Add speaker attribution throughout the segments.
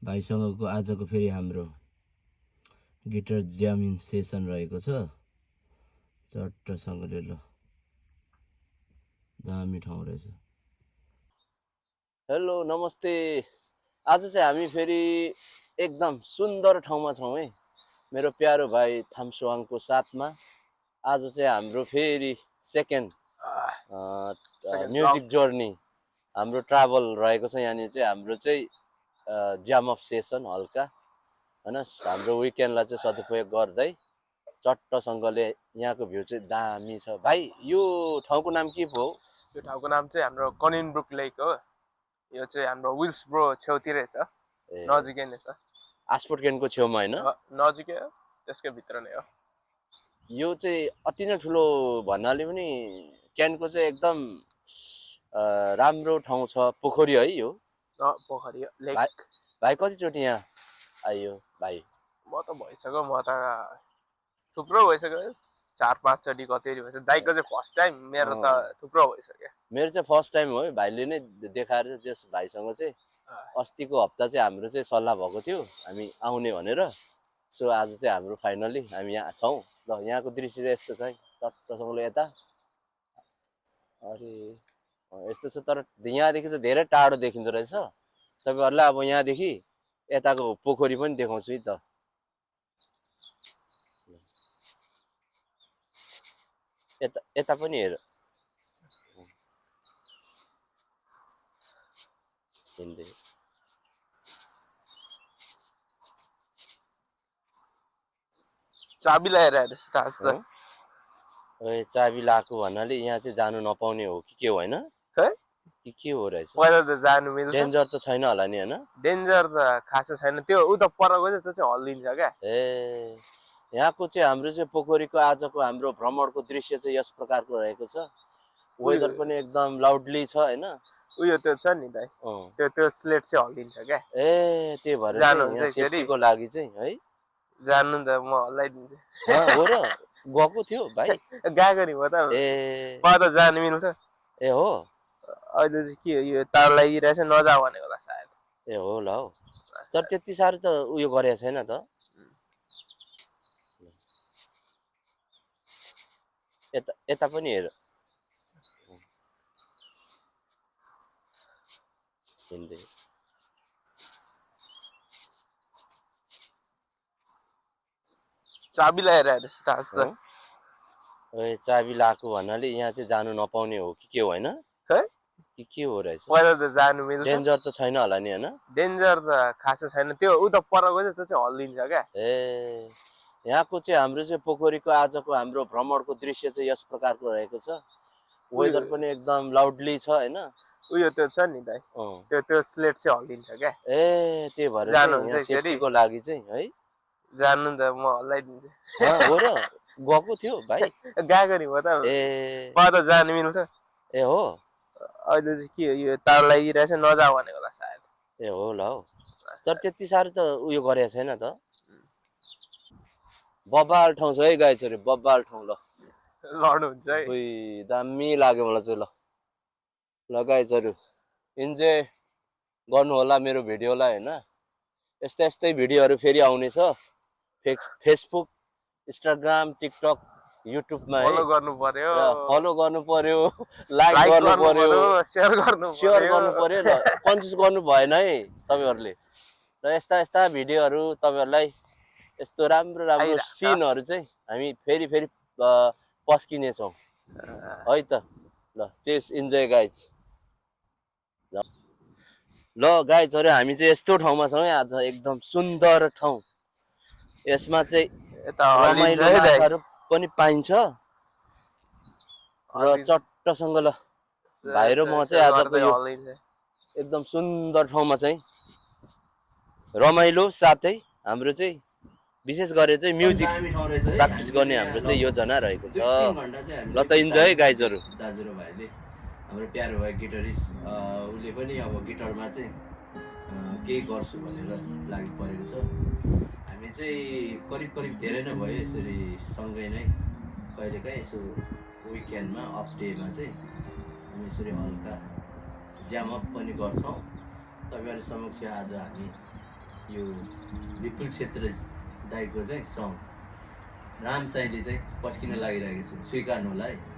Speaker 1: भाइसँगको आजको फेरि हाम्रो गिटार ज्यामिङ सेसन रहेको छ। चट्टसँगले ल दामी ठाउँ रहेछ। हेलो नमस्ते। आज चाहिँ हामी फेरि एकदम सुन्दर ठाउँमा छौँ है। मेरो प्यारो भाइ थाम्सुवाङको साथमा आज चाहिँ हाम्रो फेरि सेकेन्ड म्युजिक जर्नी हाम्रो ट्राभल रहेको छ। यहाँनिर चाहिँ हाम्रो चाहिँ ज्याम अफ सेसन हल्का हैन, हाम्रो विकेन्डलाई चाहिँ सदुपयोग गर्दै चट्टसँगले यहाँको भ्यू चाहिँ दामी छ। भाइ यो ठाउँको नाम के पो हो?
Speaker 2: यो ठाउँको नाम चाहिँ हाम्रो कनिनब्रुक लेक हो। यो चाहिँ हाम्रो विल्सब्रो छेउतिरै छ, नजिकै नै छ।
Speaker 1: आस्पोर्ट क्यानको छेउमा हैन?
Speaker 2: नजिकै हो, त्यसकै भित्र नै हो।
Speaker 1: यो चाहिँ अति नै ठुलो भन्नाले पनि क्यानको चाहिँ एकदम राम्रो ठाउँ छ। पोखरी है यो?
Speaker 2: पोखरी लेक।
Speaker 1: भाइ कतिचोटि यहाँ आइयो भाइ?
Speaker 2: म त भइसक्यो, म त थुप्रो भइसक्यो, 4-5 चोटि कतैरी भइसक्यो। दाइको चाहिँ फर्स्ट टाइम, मेरो त थुप्रो भइसक्यो।
Speaker 1: मेरो चाहिँ फर्स्ट टाइम हो। भाइले नै देखाएर चाहिँ त्यस भाइसँग चाहिँ अस्तिको हप्ता चाहिँ हाम्रो चाहिँ सल्लाह भएको थियो हामी आउने भनेर। सो आज चाहिँ हाम्रो फाइनली हामी यहाँ छौँ। ल यहाँको दृश्य चाहिँ यस्तो छ है, चट्टसँगले यता अरे यस्तो छ। तर यहाँदेखि त धेरै टाढो देखिँदो रहेछ। तपाईँहरूलाई अब यहाँदेखि यताको पोखरी पनि देखाउँछु है त। यता पनि हेर हिँड्दै।
Speaker 2: चाबी लगाएर
Speaker 1: चाबी लाएको भन्नाले यहाँ चाहिँ जानु नपाउने हो कि के हो होइन? कि के हो रहेछ?
Speaker 2: पहिला त जानु मिल्छ।
Speaker 1: डेन्जर त छैन होला नि होइन?
Speaker 2: डेन्जर त खासै छैन, त्यो उ त परको चाहिँ त्यो चाहिँ हल्लिन्छ क्या।
Speaker 1: ए यहाँको चाहिँ हाम्रो चाहिँ पोखरीको आजको हाम्रो भ्रमणको दृश्य चाहिँ यस प्रकारको रहेको छ। वेदर पनि एकदम लाउडली छ होइन?
Speaker 2: उयो त्यो छ नि दाइ, त्यो स्लेट चाहिँ हल्लिन्छ क्या।
Speaker 1: ए त्यही भएर यहाँ सेफ्टीको लागि चाहिँ है
Speaker 2: जान्नु नि त, म हल्लाइदिन्छु।
Speaker 1: हो र गएको थियो भाइ?
Speaker 2: गएको नि म त।
Speaker 1: ए
Speaker 2: त जानु मिल्छ।
Speaker 1: ए हो?
Speaker 2: अहिले चाहिँ के हो, यो तार लागिरहेछ, नजाऊ भनेको होला सायद।
Speaker 1: ए हो ल हौ। तर त्यति साह्रो त उयो गरेको छैन त। यता पनि हेर हिँड्दै।
Speaker 2: चाबी लगाएर
Speaker 1: चाबी लाएको भन्नाले यहाँ चाहिँ जानु नपाउने हो कि के हो होइन? कि के हो रहेछ?
Speaker 2: पहिला त जानु मिल्छ।
Speaker 1: डेन्जर त छैन होला नि होइन?
Speaker 2: डेन्जर त खासै छैन, त्यो उ त परको चाहिँ त्यो चाहिँ हल्लिन्छ क्या।
Speaker 1: ए यहाँको चाहिँ हाम्रो चाहिँ पोखरीको आजको हाम्रो भ्रमणको दृश्य चाहिँ यस प्रकारको रहेको छ। वेदर पनि एकदम लाउडली छ होइन?
Speaker 2: उयो त्यो छ नि दाइ, त्यो स्लेट चाहिँ हल्लिन्छ क्या।
Speaker 1: ए त्यही भएर यहाँ सेफ्टीको लागि चाहिँ है
Speaker 2: जान्नु नि त, म हल्लाइदिन्छु।
Speaker 1: हो र गएको थियो भाइ?
Speaker 2: गएको नि म त। त जानु मिल्छ।
Speaker 1: ए हो?
Speaker 2: अहिले चाहिँ के हो, यो तार लागिरहेछ, नजाऊ भनेको होला सायद।
Speaker 1: ए हो ल हौ। तर त्यति साह्रो त उयो गरेको छैन त। बब्बाल ठाउँ छ है गाइजहरु, बब्बाल ठाउँ। ल
Speaker 2: लड्नुहुन्छ है?
Speaker 1: दामी लाग्यो मलाई चाहिँ। ल गाइजहरु इन्जोय गर्नु होला मेरो भिडियोलाई हैन। यस्तै भिडियोहरु फेरि आउने छ। फेसबुक, इन्स्टाग्राम, टिकटक, युट्युबमा
Speaker 2: फलो गर्नु
Speaker 1: पर्यो, लाइक गर्नु पर्यो,
Speaker 2: शेयर गर्नु
Speaker 1: पर्यो। ल कन्जुस गर्नु भएन है तपाईहरुले। र यस्ता भिडियोहरु तपाईहरुलाई यस्तो राम्रो सिनहरु चाहिँ हामी फेरि पस्किने छौं है त। ल चेस इन्जोय गाइज। ल गाइजहरु हामी चाहिँ यस्तो ठाउँमा छौं है आज, एकदम सुन्दर ठाउँ। यसमा चाहिँ रमाइलो माछाहरु पनि पाइन्छ र चट्टसँग ल भाइ र म चाहिँ आजको यो एकदम सुन्दर ठाउँमा चाहिँ रमाइलो साथै हाम्रो चाहिँ विशेष गरेर चाहिँ म्युजिक प्र्याक्टिस गर्ने हाम्रो चाहिँ योजना रहेको छ। ल त इन्जोय गाइजहरु। दाजु र भाइले हाम्रो प्यारो भाइ गिटारिस्ट उले पनि अब गिटारमा चाहिँ केही गर्छु भनेर लागि परेको छ। हामी चाहिँ करिब धेरै नै भयो यसरी सँगै नै कहिलेकाहीँ यसो विकेन्डमा अफ डेमा चाहिँ हामी यसरी हल्का ज्याम अप पनि गर्छौँ। तपाईहरु समक्ष आज हामी यो विपुल क्षेत्र दाइको चाहिँ सङ राम साईले चाहिँ पस्किन लागिरहेको छु, स्वीकार्नु होला है।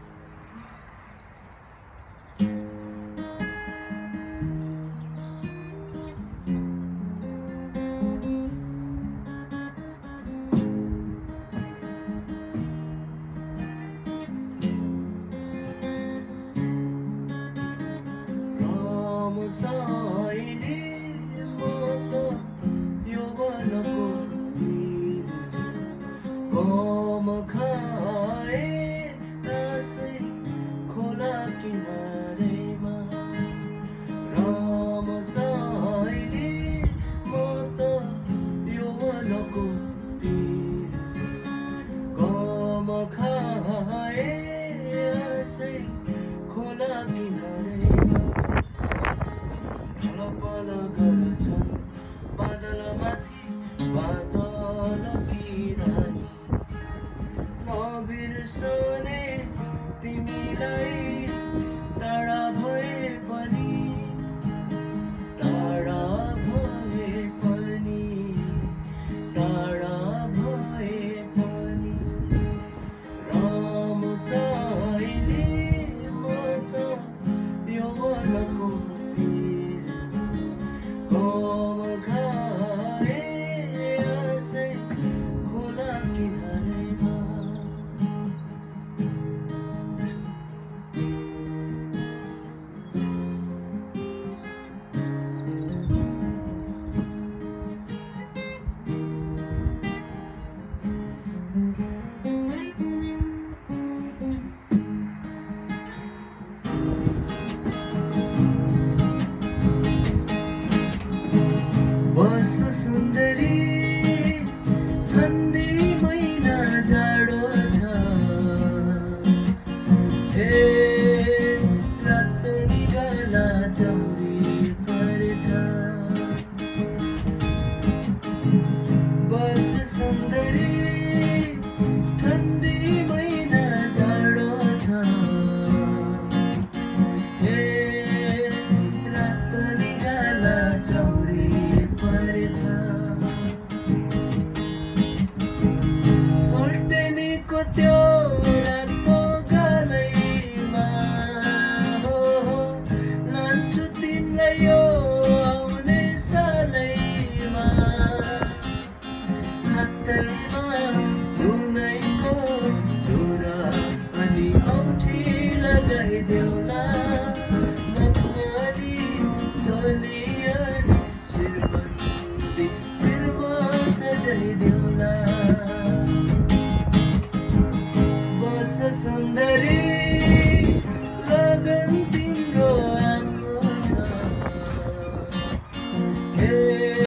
Speaker 3: सुंदरी